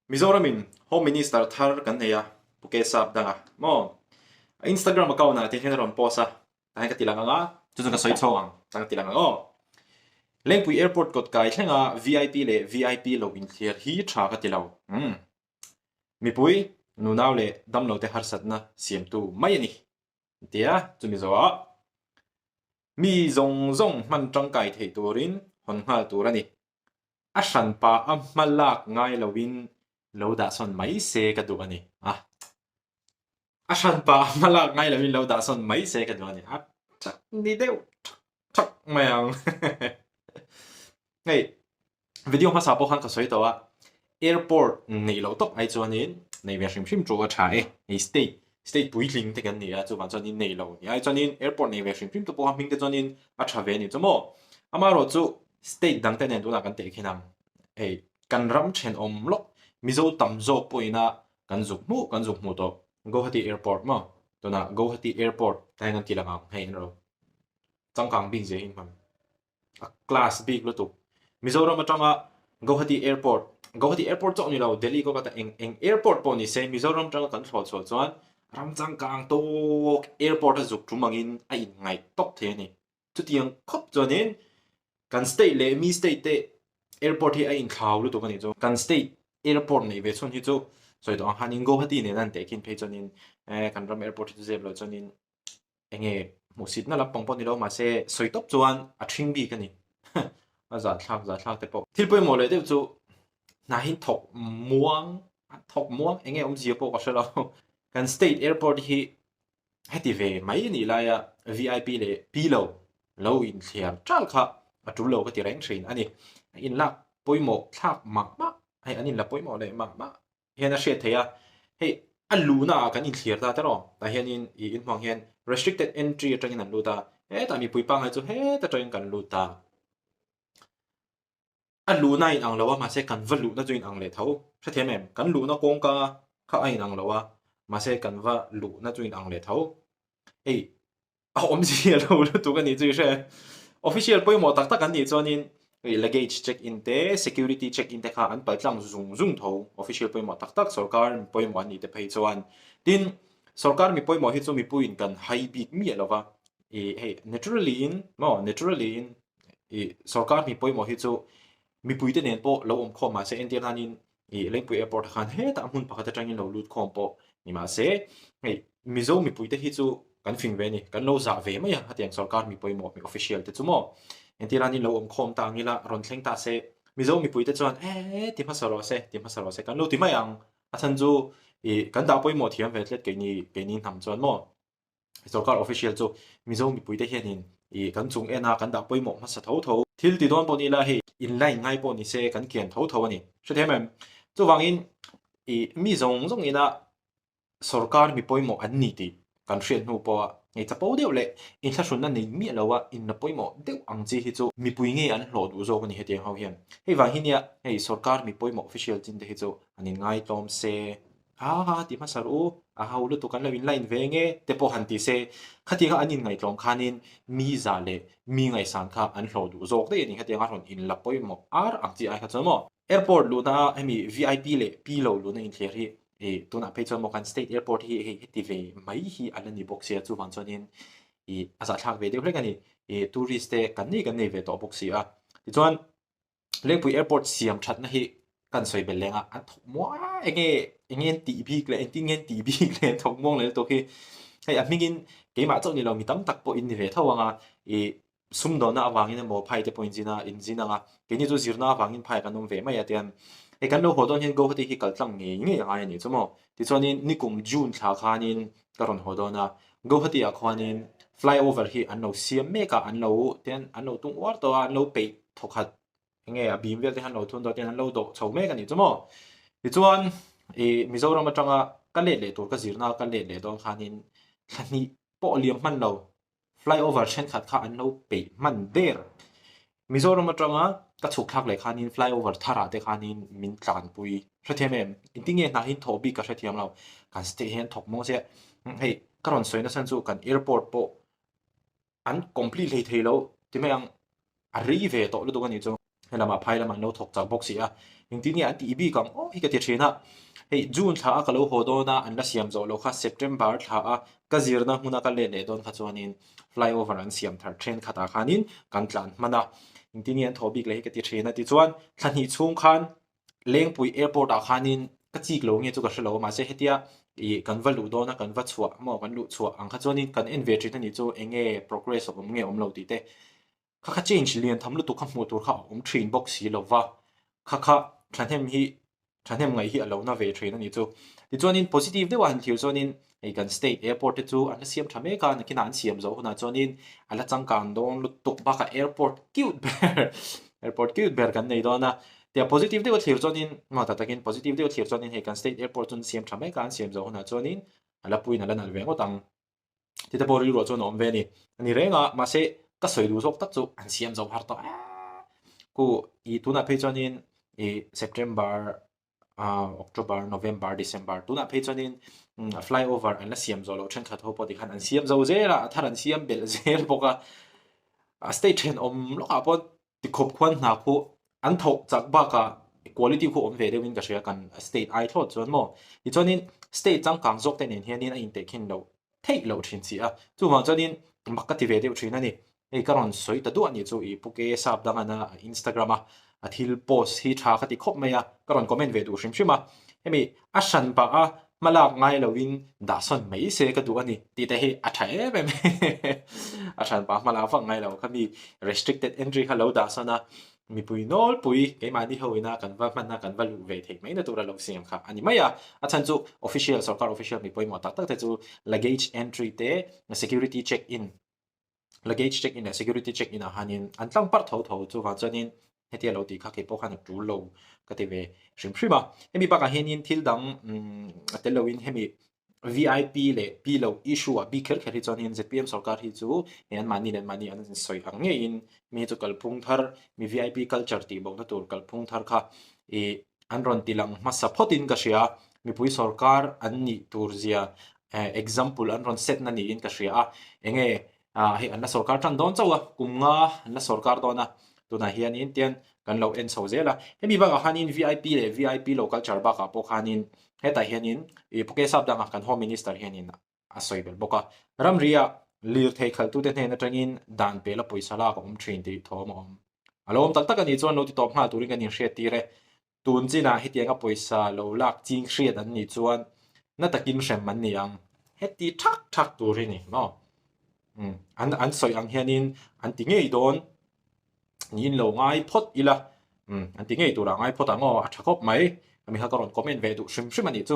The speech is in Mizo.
Mizoramin Home Minister thar kan nei a, Pu Kesap danga maw? A Instagram account ah tiang hian a rawn post a, tah hian ka ti lang ang a, chu chuan ka sawi chhawng ang, tah ka ti lang ang aw. Lengpui Airport kawt kai thlenga vip leh vip lo inthliar hi tha ka ti lo. Umm. Mipui, nunau leh damlote harsatna siamtu mai a ni. Tia, chumi zawhah mi zawng zawng hman tangkai theih turin hawn nghal tur a ni. A hranpa a hma lak ngai loin lo dahsawn mai se ka duh a ni. A A hranpa a hma lak ngai loin lo dahsawn mai se ka duh a ni. A thak ni deuh thak thak mai ang. Hei video hmasa pawh khan ka sawi tawh a, airport neih loh tawp ai chuanin nei ve hrim hrim chu a tha e. Hei state state puitling te kan ni a, chuvang chuanin nei lo ni ai chuanin airport nei ve hrim hrim te pawh a hming te chuanin a tha ve a ni chu maw. Amaherawhchu State dangte nen tunah kan teh khin ang. Hei, kan ram thenawm lawk Mizo tam zawk pawhina kan zuk hmuh kan zuk hmuh tawh Guwahati Airport maw? Tunah Guwahati Airport ta hian kan ti lang ang hei an ro changkang bik zia hi hman a class bik lutuk. Mizoram atanga Guwahati Airport, Guwahati Airport chauh ni lo Delhi Kolkata eng eng airport pawh ni se Mizoram atanga kan thlawh chhuah chuan ram changkang tawk airport a zuk tum angin a inngaih tawp thei a ni. Chutiang khawp chuanin kan state leh mi state te airport hi a inthlau lutuk a nih chu. Kan state airport neih ve chhun hi chu sawi tawh ang khanin Guwahati nen an tehkhin phei chuanin eh kan ram airport hi chu zep loh chuanin enge hmuhsitna lampang pawh ni lo mahse sawi tawp chuan a ṭhing bik a ni. A zahthlak zahthlak te pawh. Thil pawimawh leh deuh chu hna hi thawk muang thawk muang enge awmzia pawh ka hre lo. Kan state airport hi Heti ve mai a nih laia vip leh pi lo lo inthliar ṭal kha a ṭul lo ka ti reng ṭhin a ni. A inlak pawimawh thlak mah mah, hei an inla pawimawh leh mah mah hian a hriat theih a, hei a luhna ah kan inthliar ta tawh tah hianin ih inhmuang hian restricted entry aṭangin an lut a, hetah mipui pangngai chu heta ṭangin kan lut ta. A luhna a inang lo a, mahse kan va luhna chu a inang leh tho. Hrethiam em? Kan luhna kawngka kha a inang lo a, mahse kan va luhna chu a inang leh tho. Hei, a awmzia lo lutuk a nih chu i hre. Official pawimawh tak tak an nih chuanin hei luggage check in te, security check in te kha an paltlang zung zung tho. Official pawimawh tak tak, sorkar mi pawimawh an nih te phei chuan. Tin, sorkar mi pawimawh hi chu mipuiin kan hai bik miah lo va, ih hei naturally in maw naturally in ih sorkar mi pawimawh hi chu mipuite nen pawh lo awm khawm mahse entir nanin ih Lengpui airport ah khan hetah hmun pakhat atangin lo lut khawm pawh ni mahse hei Mizo mipuite hi chu kan fing ve a ni kan lo zah ve mai a hetiang sorkar mi pawimawh mi official te chu maw entir nanin lo awm khawm ta ang ila rawn thleng ta se Mizo mipuite chuan e ti hmasa rawh se ti hmasa rawh se kan lo ti mai ang a chhan chu ih kan dah pawimawh thiam ve tlet keini keini hnam chuan maw. Sorkar official chu Mizo mipuite hianin ih kan chung en a kan dah pawimawh hmasa tho tho. Thil ti dawn pawh ni ila hei in line ngai pawh ni se kan kian tho tho a ni. Hrethiam em? Chuvangin ih mi zawng zawng ina sorkar mi pawimawh an ni tih kan hriat hnu pawha hei chapo deuh leh inthlahrunna nei miah loa inla pawimawh deuh ang chi hi chu mipui ngei an hlawh duh zawk a ni hetiang ho hian. Hei vang hi nia hei sorkar mi pawimawh official chin te hi chu an inngai tlawm se. Ha ha ti hmasa rawh u, a ho lutuk an lo in line ve nge te pawh han ti se, khatianga an inngaihtlawm khanin mi zah leh mi ngaihsan kha an hlawh duh zawk daih a ni, khatianga rawn in la pawimawh ar ang chi ai kha chuan maw. Airport luhna a hemi vip leh pi lo luhna inthler hi ih tunah phei chuan maw kan state airport hi hei heti ve mai hi a la ni bawk sia chuvang chuanin ih a zahthlak ve deuh hlek a ni, ih tourist te kan nei kan nei ve tawh bawk si a, tichuan Lengpui Airport siam thatna hi kan sawi belh leng a, an thawk muang enge enge an tih bik leh engtin nge an tih bik leh an thawk muang leh lutuk hi hei a hmingin keimah chauh ni lo mi tam tak pawh in ni ve tho ang a, ih sumdawnna avangin emaw phai te pawh in zin a in zin ang a, keini chu zirna avangin phai kan awm ve mai a tian hei kan lo haw dawn hian Guwahati hi kal tlang ngei ngei a ngai a nih chu maw, tichuanin nikum June thla khanin ka rawn haw dawn a, Guwahati ah khuanin flyover hi an lo siam mek a, an lo tian an lo tung uar tawh a, an lo peih thawkhat enge a bim vel te khan lo thun tawh tian an lo dawh chho mek a nih chu maw. Tichuan ih Mizoram atanga ka let leh tur ka zirna ka let leh dawn khanin thla hnih pawh liam hman lo flyover thenkhat kha an lo peih hman der. Mizoram atanga ka chhuk thlak leh khanin flyover tharah te khanin min tlanpui hrethiam em? Engtin nge hna hi thawh bik ka hrethiam lo. Kan state hian thawk maw sia hei ka rawn sawi nasa chu kan airport pawh an complete hlei thei lo ti mai ang a rei ve tawh lutuk a nih chu. Helamah phai lamah an lo thawk chak bawk si a. Engtin nge an tih bik ang aw hi ka ti thin a. Hei June thla a ka lo haw dawn a, an la siam zawh loh kha September thla a ka zirna hmuna ka let leh dawn kha chuanin flyover an siam thar thenkhatah khanin kan tlan hman a. Engtin nge an thawh bik leh hi ka ti thin a. Tichuan thla hnih chhung khan Lengpui airport ah khanin ka chik lo nge chu ka hre lo a, mahse hetia ih kan va luh dawn a kan va chhuah maw kan luh chhuah ang kha chuanin kan en ve thin a nih chu eng nge progress a awm nge awm lo tih te kha kha change lian tham lutuk kha hmuh tur kha a awm thin bawk si lo va, kha kha thahnem hi thahnem ngaih hi a lo na ve thin a nih chu. Tichuanin positive deuh a han thlir chuanin hei kan state airport te chu an la siam tha mek a, nakinah an siam zawh hunah chuanin a la changkang dawn lutuk bakah airport cute ber airport cute ber kan nei dawn a. Tia positive deuh a thlir chuanin maw tak takin positive deuh a thlir chuanin hei kan state airport chu an siam tha mek a, an siam zawh hunah chuanin a la puiin a la nalh ve ngawt ang. Tite pawh rilruah chuan a awm ve a ni. A ni reng a, mahse ka sawi duh zawk tak chu an siam zo har tawh eee. Ku ih tunah phei chuanin ih September ah October, November, December tunah phei chuanin flyover an la siam zawh loh thenkhat ho pawh tikhan an siam zo zel a, a thar an siam belh zel bawk a. A state thenawm lawkah pawh Tikhawp khuan hna khu an thawh chak bakah quality khu awm ve deuhin ka hria kan state ai thlawt chuan maw. Tichuanin state changkang zawk te nen hianin a intehkhin loh theih loh thin si a. Chuvang chuanin mak ka ti ve deuh thin a ni. Hei ka rawn sawi ta duah nih chu i Pu Ke Sap dangana Instagram a a thil post hi tha ka ti khawp mai a, ka rawn comment ve duh hrim hrim a. Hemi a hran pah a hmalak ngai loin dah sawn mai se ka duh a ni tih te hi a tha em em a hran pah hmalak vak ngai lo kha mi restricted entry kha lo dah sawn a mipui nawlpui keimahni ho ina kan va hman a kan va luh ve theih mai na tur a lo siam kha a ni mai a a chhan chu official sorkar official mi pawimawh tak tak te chu luggage entry te security check in luggage check in leh security check in ah hianin an tlang parh tho tho chuvang chuanin hetia lo tih kha kei pawh khan a tul lo ka ti ve hrim hrim a hemi bakah hianin thil dang umm a tel loin hemi V_I_P leh P lo issue ah bik kher kher hi chuanin Z_P_M sorkar hi chu hei anmahni leh anmahni an insawi ang ngeiin mi hi chu kalphung thar mi V_I_P culture tih bohna tur kalphung thar kha ih an rawn ti lang hmasa phawtin ka hria mipui sorkar an nih tur zia eh example an rawn set na niin ka hria a enge ah hei an la sorkar tan dawn chauh a kum nga an la sorkar dawn a tunah hianin tian kan lo en chho zel a hemi bakah khanin V_I_P leh V_I_P lo culture bakah pawh khanin hetah hianin ih Pu Kesap dangah kan home minister hianin a sawi belh bawk a ramri-ah lirthei khalhtute hnen atangin dan pela pawisa lak a awm thin tih thawm a awm a lo awm tak tak a nih chuan lo ti tawp nghal turin kan inhriat tir e. Tun chinah hetianga pawisa lo lak ching hriat an nih chuan na takin hrem an ni ang. Heti thak thak tur hi ni maw? Umm an an sawi ang hianin an ti ngei dawn niin lo ngai phawt ila umm an ti ngei turah ngai phawt ang aw a tha khawp mai. Ami kha ka rawn comment ve duh hrim hrim a nih chu.